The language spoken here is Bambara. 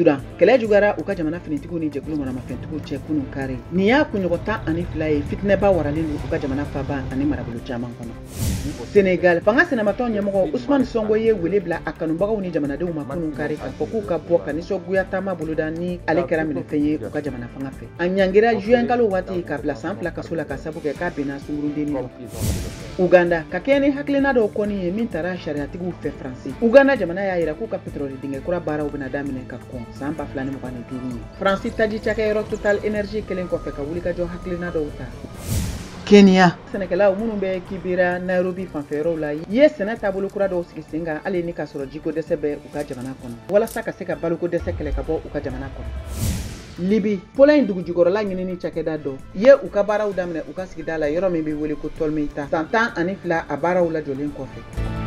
Sudan, kɛlɛ juguyara u ka jamana finitigiw ni jɛkulu maramafɛntigiw cɛ kunun kari. Nin y'a kunɲɔgɔn 12 ye fitinɛba waralen don u ka jamana faba ani marabolo caman kɔnɔ. Senegal, fanga sinamatɔn ɲɛmɔgɔ Ousmane Sonko ye wele bila a kanubagaw ni jamanadenw ma kunun kari k'a fɔ k'u ka bɔ ka nisɔngoya taama boloda ni ale kɛra minɛfɛn ye u ka jamana fanga fɛ. A ɲangira juin kalo waati ka bila san 2 kaso la ka sabu kɛ k'a benna sungurudennin dɔ. Uganda, ka kɛɲɛ ni hakilina dɔw kɔni ye min tara sariyatigiw fɛ Faransi. Uganda jamana y'a yira k'u ka pétrole dingɛ kura baaraw bɛna daminɛ ka kɔn san 2025 ye. Faransi taji cakɛyɔrɔ Total Energy kɛlen kɔfɛ ka wulikajɔ hakilina dɔw ta. Kenya, sɛnɛkɛlaw minnu bɛ Kibera, Nairobi fanfɛyɔrɔw la ye sɛnɛ taabolo kura dɔw sigi sen kan hali ni k'a sɔrɔ jiko dɛsɛ bɛ u ka jamana kɔnɔ walasa ka se ka baloko dɛsɛ kɛlɛ ka bɔ u ka jamana kɔnɔ. Libi, Pologne dugujukɔrɔla ɲinini cakɛda dɔ ye u ka baaraw daminɛ u ka sigida la yɔrɔ min bɛ wele ko Tolmeita san 12 a baaraw lajɔlen kɔfɛ.